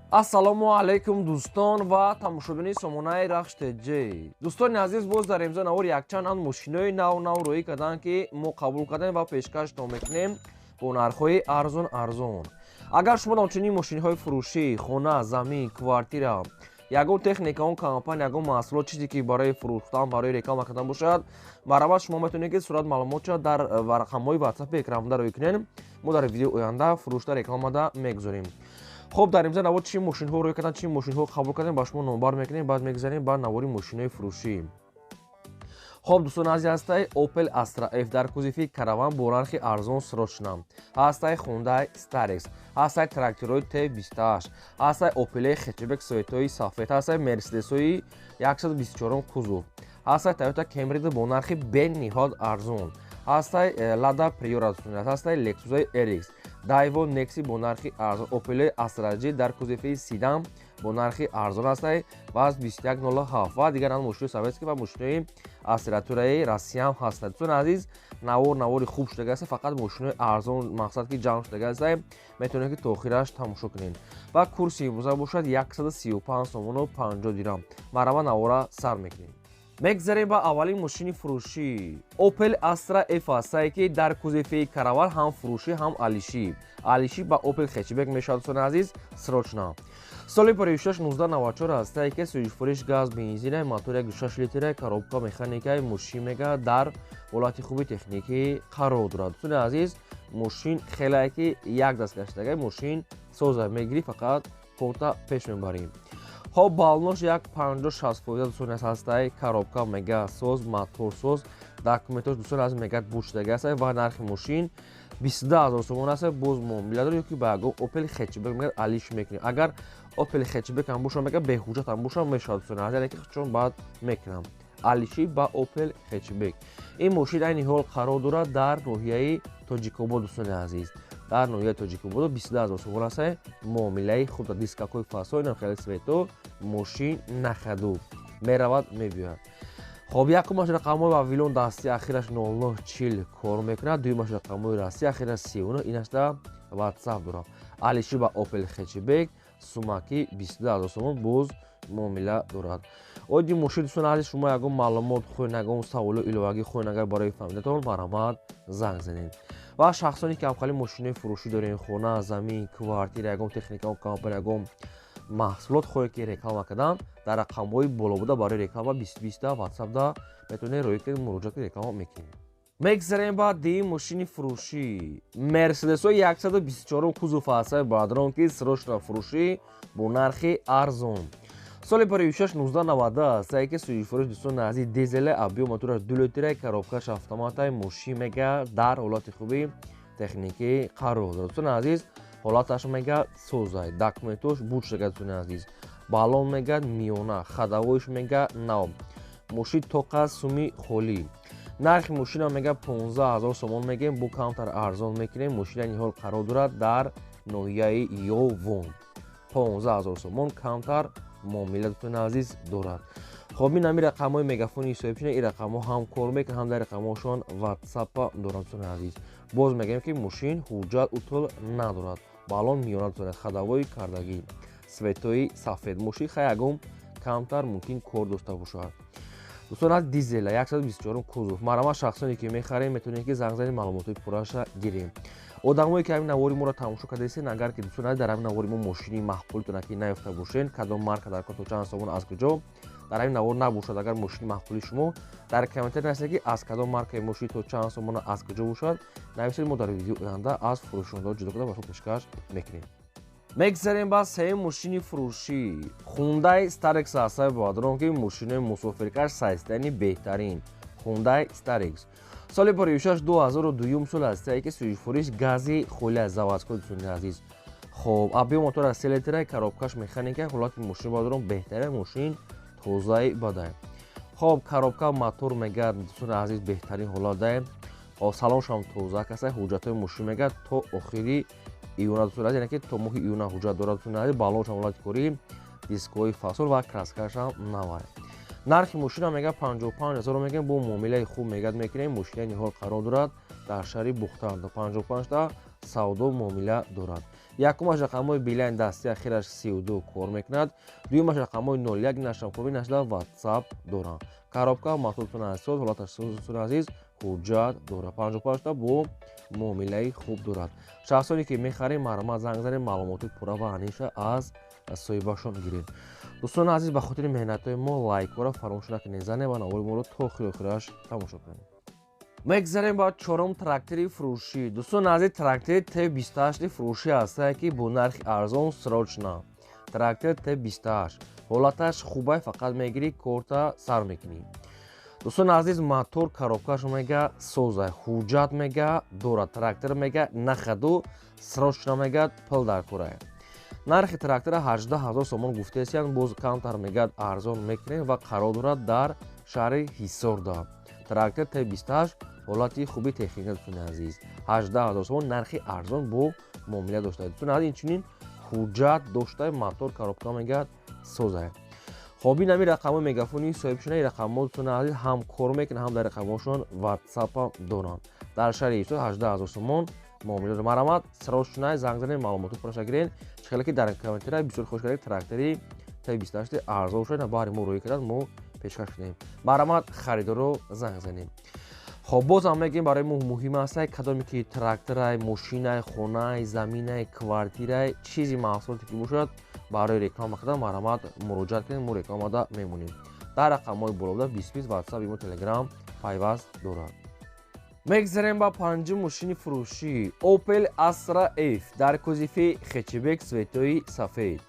Ассалому алайкум, дӯстон ва тамошобини сомонаи Рахш ТЖ. Дӯстони азиз, боз дар имзо навор якчанд ан мошинои нав нав рӯӣ карданд, ки мо қабул кардем ва пешкаштон мекунем бо нархҳои арзон арзон. Агар шумо ҳамчунин мошинҳои фурӯшӣ, хона, замин, квартира, ягон техника, он компания, ягон маҳсулот, чизе ки барои фурӯхтан, барои реклама кардан бошад, марҳамат, шумо метавонед, ки сурат маълумотша дар рақамҳои ватсапи экранбуда рӯй кунед. Мо дар видеои оянда фурӯшта рекламада мегузорем. Хуб, дар имза навор чӣ мошинҳо рӯй кардан, чӣ мошинҳо қабул кардем, ба шумо номбар мекунем, баъд мегузарем ба навори мошинҳои фурӯшӣ. Хоб, дӯстони азиз, ҳастаи Opel Astra F дар кузови Караван бо нархи арзон, срочно. Ҳастаи Hyundai Starex, ҳастаи тракторҳои Т28, ҳастаи Opel хэтчбек, цветои сафед, ҳастаи Мерседесҳои 124 кузов, ҳастаи Toyota Camry бо нархи бениҳоят арзон, ҳастаи Lada Priora, ҳастаи Lexus RX, Daewoo Nexi бо нархи арзон, Opel Astra J дар кузови седан бо нархи арзон ҳастаи ВАЗ 2107 ва дигар мошинои советский ва мошинои аспиратураи Россияам ҳастанд. Дӯстони азиз, навор навори хуб шудага аст, фақат мошинои арзон мақсад ки ҷамъ шудага аст, метавонед, ки то охираш тамошо кунед. Ва курси имрӯза бошад 135 сомону 50 дирам. Марҳамат, навора сар мекунем. Мегзарем ба аввалин мошини фурӯшӣ. Opel Astra F ҳастае, ки дар кузови Караван, ҳам фурӯшӣ, ҳам алишӣ. Алишӣ ба Opel хэтчбек мешавад, дӯстони азиз, срочно. Соли 56 1994 ҳастае, ки сӯзишфуриш газ бензина, мотор 1,6 литра, коробка механикаи. Мошин мега дар ҳолати хуби техникӣ қарор дорад. Дӯстони азиз, мошин хелае ки як даст гаштагай, мошин соза, мегирӣ, фақат порта пеш мебарӣ. Хоб, баллонош як 50-60%, дӯстони аз, ҳастаи. Коробка мега соз, мотор соз, документош, дӯстони аз, мега бушдаги аст ва нархи мошин 22 000 сомон аст. Боз муомила дорад, ё ки ба ягон Opel хэтчбек мега алиш мекунем. Агар Opel хэтчбек ҳам боша, мега беҳуҷҷат ҳам боша, мешавад, дӯстони аз, яъне ки чун баъд мекунам алишӣ ба Opel хэтчбек. Ин мошин айни ҳол қарор дорад дар ноҳияи Тоҷикобод, дӯстони азиз, дар ноҳияи Тоҷикободо. 22 000 сомон аст, муомилаи хуб. Дискакҳои фасо, инам хеле цвето, мошин нахаду меравад, мебиёяд. Хоб, якумаш рақамҳои Вавилон дасти, ахираш 0940 кор мекунад, дуюмаш рақамҳои Россия, ахираш 39, инашда ватсап дорам. Алиши ба Opel хэтчбек сумаки 22 000 сомон, боз муомила дорад. Оиди мошин, дӯстони азиз, шумо ягон маълумот хоҳед, ягон саволу иловагӣ хоҳед, агар барои фаҳмидатон, марҳамат, занг занед. Ва шахсоне ки ҳамхали мошинои фурӯшӣ дорем, хона, замин, квартира, ягон техника, компания, ягон маҳсулот хоҳед, ки реклама кардан, дар рақамҳои боло буда барои реклама 2020 ватсапда метавонед роӣ кунед, муроҷиат кунед, реклама мекунем. Мегзарем ба дии мошини фурӯшӣ. Мерседесҳои 124 кузов ҳастаи, бародарон, ки срочно фурӯшӣ бо нархи арзон. Соли 56 1990 ҳастае, ки сӯзишфурӯш, дӯстони азиз, дизеле, объём мотораш 2 литра, коробкаш автоматай. Мошин мега дар ҳолати хуби техникӣ қарор дорад. Дӯстони азиз, ҳолаташ мега созай, документош буд шуда. Дӯстони азиз, баллон мега миёна, ходовойш мега нав, мошин тоқа суми холӣ. Нархи мошина мега 15 000 сомон мегем, бо камтар арзон мекунем. Мошина ниҳол қарор дорад дар ноҳияи Ёвон. 15 000 сомон, камтар муомила, дӯстони азиз, дорад. Хоб, ин ҳами рақамҳои мегафони ҳисобшина, ин рақамҳо ҳам кор мекунад, ҳам дар рақамҳошон ватсапа дорад. Дӯстони азиз, боз мегӯем, ки мошин ҳуҷҷат утул надорад, баллон миёна дорад, ходовой кардагӣ, цветои сафед. Мошин хай ягон камтар мумкин кор дошта бошад. Дӯстон аз дизела 124 кузов. Марҳамат, шахсоне ки мехарем, метавонед, ки занг занед, маълумотҳои пурраша гирем. Одамое ки ҳамин навори моро тамошо кардаистед, агар ки, дӯстон, дар ҳамин навори мо мошини маъқулитон ки наёфта бошед, кадом марка дар кор, то чанд сомон, аз куҷо, дар ҳамин навор набошад, агар мошини маъқули шумо, дар комментар нависед, ки аз кадом маркаи мошин, то чанд сомона, аз куҷо бошад, нависед. Мо дар видеои оянда аз фурӯшондаҳо ҷудо карда ба шумо пешкаш мекунем. Мегзарем ба сеюм мошини фурӯшӣ. Hyundai Starex ҳастаи, бародарон, ки мошинои мусофиркаш сайстани беҳтарин. Hyundai Starex соли 56 2002 сол ҳастае, ки сӯзишфуриш гази холӣ аз заводской. Дӯстони азиз, хоб, объём мотор 3 литра, коробкаш механика. Ҳолати мошин, бародарон, беҳтарин, мошин тозаи бадай. Хоб, коробка, мотор мега, дӯстони азиз, беҳтарин ҳолат. Хоб, салоншам тоза каса. Ҳуҷҷатҳои мошин мега то охири июна, дӯстони азиз, яъне ки то моҳи июна ҳуҷҷат дорад. Дӯстони азиз, баллоншам ҳолати корӣ, дискҳои фасол ва краскашам навай. Нархи мошина мега 55 000 мегем, бо муомилаи хуб мегад мекунем. Мошинаи ниҳол қарор дорад дар шаҳри Бухтар, 55 та савдо муомила дорад. Якумаш рақамҳои Билайн дасти ахираш 32 кор мекунад, дуюмаш рақамҳои 01 нашам нашда WhatsApp доранд. Коробка мотортон аз соз, ҳолаташ соз азиз, ҳуҷҷат дорад. 55 та бо муомилаи хуб дорад. Шахсоне ки мехарем, марҳамат занг занед, маълумоти пурра ва аниша аз соҳибашон гиред. Дӯстони азиз, ба хотири меҳнатҳои мо лайкҳоро фаромӯш накунед, занед ва навори моро то охири охираш тамошо кунед. Мегзарем ба чорум трактори фурӯшӣ. Дӯстони азиз, трактори Т28 фурӯшӣ ҳастае, ки бо нархи арзон срочно. Трактор Т28 ҳолаташ хубай, фақат мегирӣ, корта сар мекунӣ. Дӯстони азиз, мотор коробкаш мега созай, ҳуҷҷат мега дорад, трактор мега нахаду срочно мега пул дар корай. Нархи трактора 18 000 сомон гуфтесиян, боз камтар мегӯяд арзон мекунем ва қарор дорад дар шаҳри Ҳисорда. Трактор Т28 ҳолати хуби техника, дӯстони азиз, 18 000 сомон нархи арзон бо муомила дошта. Дӯстони азиз, инчунин ҳуҷҷат дошта, мотор коробка мегӯяд созай. Хоб, ин ҳами рақамҳои мегафони соҳибшуна, ин рақамҳо, дӯстони азиз, ҳам кор мекунанд, ҳам дар рақамҳошон WhatsApp доранд. Дар шаҳри Ҳисор 18 000 сомон муомила дорад. Марҳамат срочно занг занед, маълумоти пурраша гиред. Чӣ ки дар комментария бисёр хуш кардед, трактори Т28 арзон шуд, баҳри мо рӯй карданд, мо пешкаш кунем. Марҳамат харидоро занг занед. Хоб, бозам мегӯем, барои мо муҳим аст, кадоме ки тракторай, мошинай, хонай, заминай, квартирай, чизи маҳсулоте ки бошад, барои реклама кардан марҳамат муроҷиат кунед, мо рекламада мемонем. Дар рақамҳои болода 20 WhatsApp, имо, Telegram пайваст дорад. Мегзарем ба панҷум мошини фурӯшӣ. Opel Astra F дар кузови хэтчбек, цветои сафед,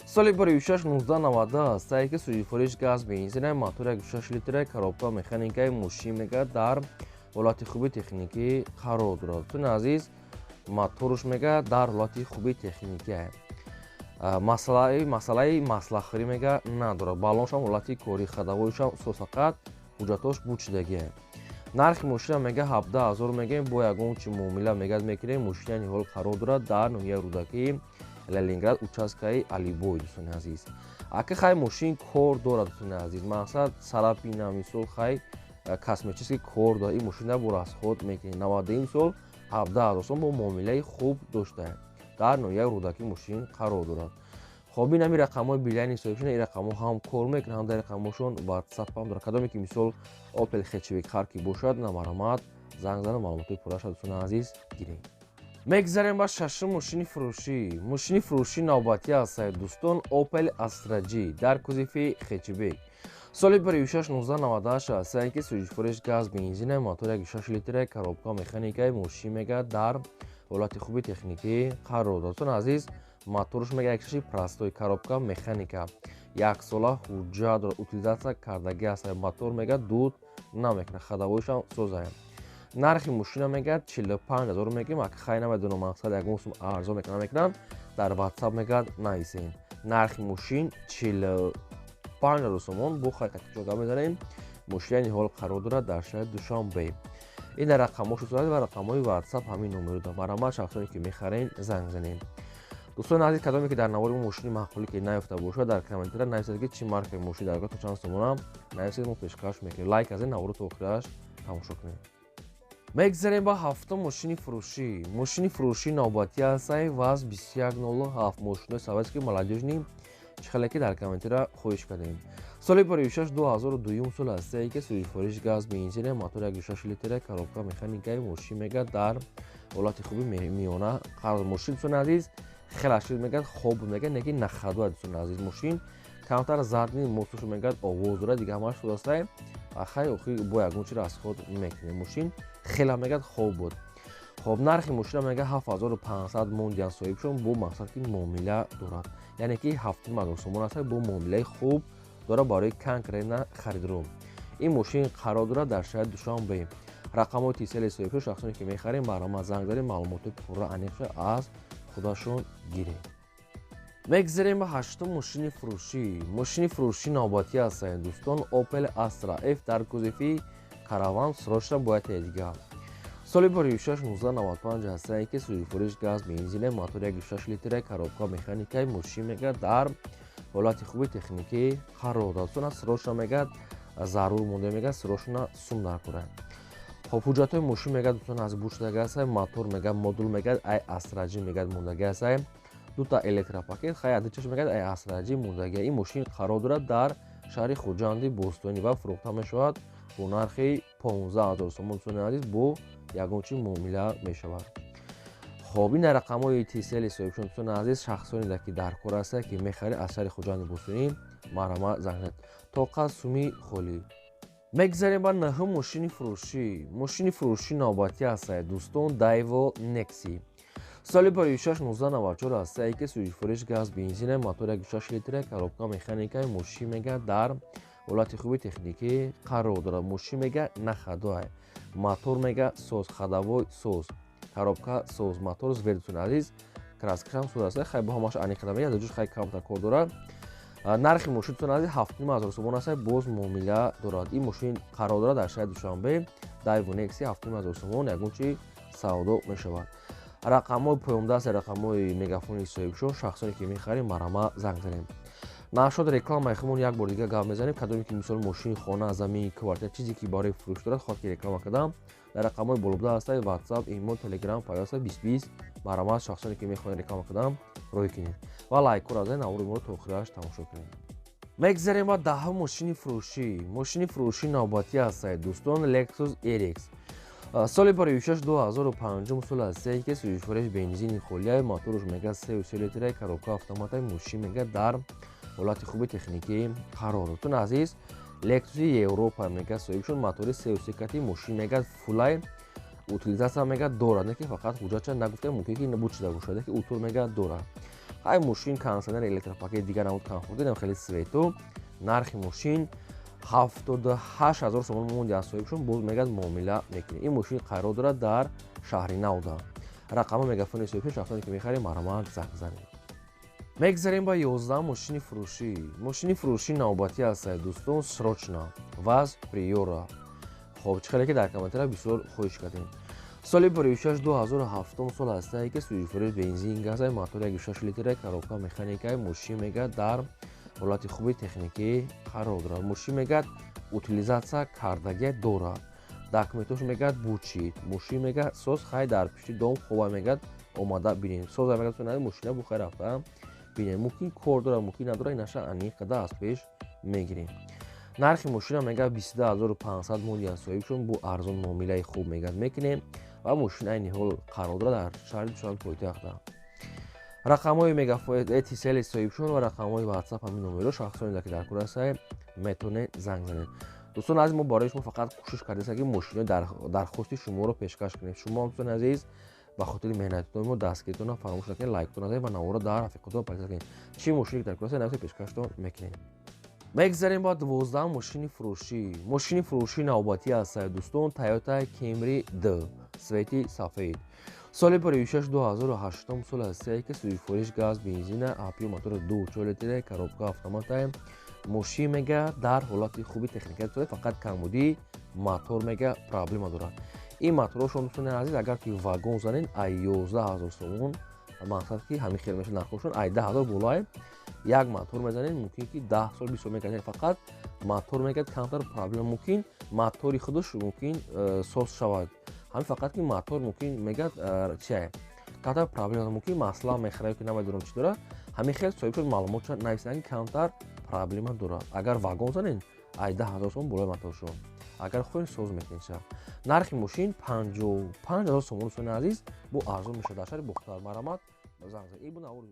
соли 2006 1990 аст, ки сӯзишвориш газ, бензина, мотор 1,6 литра, коробка механикаи. Мошин мега дар ҳолати хуби техникӣ қарор дорад. Дӯстони азиз, моторш мега дар ҳолати хуби техникӣ, масъалаи маслахӯрӣ мега надорад, баллоншам ҳолати кори, ходовойшам соз, фақат ҳуҷҷатош бучидагие. Нархи мошина мега 17 000 мегӯем, бо ягон чи муомила мегӯяд мекунем. Мошина ниҳол қарор дорад дар ноҳияи Рӯдакӣ, Ленинград, участкаи Алибой. Дӯстони азиз, ака хай мошин кор дорад. Дӯстони азиз, мақсад царапина, мисол, хай косметический кор дорад. Ин мошина бо расход мекунем. 91 сол, 17 000 сом, бо муомилаи хуб доштаем. Дар ноҳияи Рӯдакӣ мошин қарор дорад. Хоб, ин ҳами рақамҳои Билайни соҳибшуна, ин рақамҳо ҳам кор мекунанд, ҳам дар рақамҳошон WhatsApp ҳам дорад. Кадоме ки, мисол, Opel хэтчбек хар ки бошад, на марҳамат занг зана, маълумоти пурраша, дӯстони азиз, гирем. Мегзарем ба шашум мошини фурӯшӣ. Мошини фурӯшӣ навбатӣ аст, дӯстон, Opel Astra G дар кузови хэтчбек, соли 2006 1998 аст, ки сӯзишвориш газ, бензина, мотор 1,6 литра, коробка механикаи. Мошин мега дар ҳолати хуби техникӣ қарор дорад. Дӯстони азиз, моторш мега 1,6 простой, коробка механика, яксола ҳуҷҷат дорад, утилизация кардагӣ аст, мотор мега дуд намекунад, ходовойшам созаям. Нархи мошина мегӯяд 45 000 мегӯем, ака хай намедонам, мақсад ягон сум арзон мекунад, намекунанд, дар WhatsApp мегӯяд нависем. Нархи мошин 45 000 сомон, бо хай қатиҷо гап мезанем. Мошина ниҳол қарор дорад дар шаҳри Душанбе. Ин дар рақамҳо шуд ва рақамҳои WhatsApp ҳамин номеро дорад. Марҳамат, шахсоне ки мехарен, занг занем. Дӯстони азиз, кадоме ки дар навори мо мошини маъқулӣ ки наёфта бошад, дар комментария нависед, ки чӣ маркаи мошин дар то чанд сомона, нависед, мо пешкаш мекунем. Лайк аз ин наворо то охираш тамошо кунед. Мегзарем ба ҳафтум мошини фурӯшӣ. Мошини фурӯшӣ навбатӣ ҳастай ВАЗ 2107, мошинои советский молодёжный, чӣ хеле ки дар комментария хоҳиш кардем. Соли 56 2002 сол ҳастае, ки сӯзишвориш газ, бензина, мотор 1,6 литра, коробка механикаи. Мошин мега дар ҳолати хуби миёна қарор. Мошин, дӯстони азиз, хеле ашир мегӯяд, хоб мегӯяд, неки на ходу. Дӯстони азиз, мошин камтар задний мостошо мегӯяд овоз дорад, дига ҳамаш шудастай. Хай, охи бо ягон чиро аз худ мекунем. Мошин хеле мегӯяд хоб буд. Хоб, нархи мошина мега 7500 мондиян соҳибшон, бо мақсад ки муомила дорад, яъне ки 7500 сомон аст, бо муомилаи хуб дорад барои конкретно харидорон. Ин мошин қарор дорад дар шаҳри Душанбе. Рақамҳои тисели соҳибшон, шахсоне ки мехарем, марҳамат занг занед, маълумоти пурра аниқша аз худашон гиред. Мегзарем ба ҳаштум мошини фурӯшӣ. Мошини фурӯшӣ навбатӣ ҳастанд, дӯстон, Opel Astra F дар кузови караван, срочно бояд дигар, соли 26 1995 ҳастае, ки сӯзишвориш газ, бензина, мотор 1,6 литра, коробка механикаи. Мошин мегӯяд дар ҳолати хуби техникӣ қарор дорад. Сона срочно мегӯяд зарур монда, мегӯяд срочно сум даркорад. Хоб, ҳуҷҷатҳои мошин мегӯяд, дӯстон, аз бушдаги ҳастай, мотор мегӯяд модул мегӯяд ай Астра Ҷи мегӯяд мондаги ҳастай. Дута электропакет хай ду чашм мегӯяд, ай асраҷи мондагия. Ин мошин қарор дорад дар шаҳри Хуҷанди Бостонӣ ва фурӯхта мешавад бо нархи 15 000 сомон. Дӯстони азиз, бо ягон чи муомила мешавад. Хоб, ин рақамҳои Тисели соҳибшон. Дӯстони азиз, шахсоне ки дар кор ҳастанд, ки мехаред аз шаҳри Хуҷанди Бостонӣ, марҳамат, занг занед. Тоқат суми холӣ. Мегзарем ба наҳум мошини фурӯшӣ. Мошини фурӯшӣ навбатӣ ҳастад, дӯстон, Дайво Некси соли 56 1994 ҳастае, ки сӯзишфуриш газ бензина, мотор 1,6 литра, коробка механика. Мошин мега дар ҳолати хуби техникӣ қарор дорад. Мошин мега на ходовой, мотор мега соз, ходовой соз, коробка соз, мотор звер. Дӯстони азиз, краска шам соз аст. Хай, бо ҳамааш аниқ мега, дар ҷош хай камтар кор дорад. Нархи мошин, дӯстони азиз, 7,5 ҳазор сомон аст, боз муомила дорад. Ин мошин қарор дорад дар шаҳри Душанбе. Дайво Некси, 7,5 ҳазор сомон, ягон чи савдо мешавад. Рақамҳои поёндаст, рақамҳои мегафони соҳибшон. Шахсоне ки мехарем, марҳамат, занг занем. Нашод рекламаи худмон як бор дига гап мезанем. Кадоме ки, мисол, мошин, хона, замин, квартира, чизе ки барои фурӯш дорад, хоҳад ки реклама кардам, дар рақамҳои болобуда ҳастад WhatsApp, имо, Telegram пайваста 20 20. Марҳамат, шахсоне ки мехоҳед реклама кардам, роҳӣ кунед ва лайкҳоро занед, навори моро то охираш тамошо кунед. Мегзарем ба даҳум мошини фурӯшӣ. Мошини фурӯшӣ навбатӣ ҳастад, дӯстон, Lexus RX соли 56 2005 сол ҳастае, ки сӯзишвориш бензини холия, моторш мега 3,3 литра, коробка автомата. Мошин мега дар ҳолати хуби техникӣ қарор. Дӯстони азиз, Lexus Европа мега соҳиб шуд, мотори 3,3 кати. Мошин мега фулл ай, утилизация мега дорад, не ки фақат ҳуҷҷатша нагуфта, мумкин ки буд шуда бошад, ки утул мега дорад. Ҳай, мошин кондиционер, электропакет, дигар намуд комфорт, инам хеле свету. Нархи мошин 78 000 сомон монди аз соҳибшон, боз мегӯяд, муомила мекунед. Ин мошин қарор дорад дар шаҳри Навда. Рақами мегафони соҳибшон. Шахсоне ки мехарем, марҳамат, занг занед. Мегзарем ба 11 мошини фурӯшӣ. Мошини фурӯшӣ навбатӣ ҳастад, дӯстон, срочно ВАЗ Приора. Хоб, чӣ хеле ки дар комментария бисёр хоҳиш кардем. Соли 56 2007 сол ҳастае, ки сӯзишвориш бензин газа, мотор 1,6 литра, коробка механика. Мошин мега дар ҳолати хуби техникӣ қарор дорад. Мошин мегӯяд, утилизация кардагия дорад, документош мегӯяд, бучид. Мошин мегӯяд, соз. Хай, дар пишти дом хова мегӯяд, омада бинед, соза мегӯяд. Мошина бухай рафта бинед, мумкин кор дорад, мумкин надорад, инаша аниқ када аз пеш мегирем. Нархи мошина мегӯяд, 22 500 монди аз соҳибшон, бо арзон муомилаи хуб мегӯяд, мекунем. Ва мошин айни ҳол қарор дорад дар шаҳри Душанбе, пойтахта. Рақамҳои мегафони соҳибшон ва рақамҳои WhatsApp ҳамин номеро. Шахсоне ки дар кор ҳастед, метавонед занг занед. Дӯстон азиз, мо барои шумо фақат кӯшиш кардем, ки мошинои дархости шуморо пешкаш кунем. Шумо, дӯстони азиз, ба хотири меҳнатитон мо дастгиритонро фаромӯш накунед, лайктон назанед ва наворо дар рафиқотон пайдо кунед. Чӣ мошине ки дар кор ҳастед, нависа, пешкаштон мекунем. Мегзарем ба 12 мошини фурӯшӣ. Мошини фурӯшӣ навбатӣ ҳастад, дӯстон, Toyota Camry D цвети сафед соли 56 2008 сол ҳастае, ки сӯзишвориш газ бензина, апи мотори 2,4 литра, коробка автомата. Мошин мега дар ҳолати хуби техника, фақат камбудии мотор мега проблема дорад. Ин моторошон, дӯстони азиз, агар ки вагон занед, ай 11 000 сомон, мақсад ки ҳамин хел мешавад нархошон, ай 10 000 болоай. Як мотор мезанед, мумкин ки 10 сол, 20 сол мекашед. Фақат мотор мегӯяд, камтар проблема, мумкин мотори худаш мумкин соз шавад. Ҳамин фақат ки мотор мумкин мегӯяд, чия камтар проблема, мумкин масла мехӯрад ки намедонам чӣ дорад. Ҳамин хел соҳибшон маълумотша нависанд, ки камтар проблема дорад. Агар вагон занед, ай 10 000 сомон болои моторшон, агар хоҳед, соз мекунед. Нархи мошин 55 000 сомон, дӯстони азиз, бо арзон мешавад. Дар шаҳри Бохтар, марҳамат, занг занед. Ин буд навори.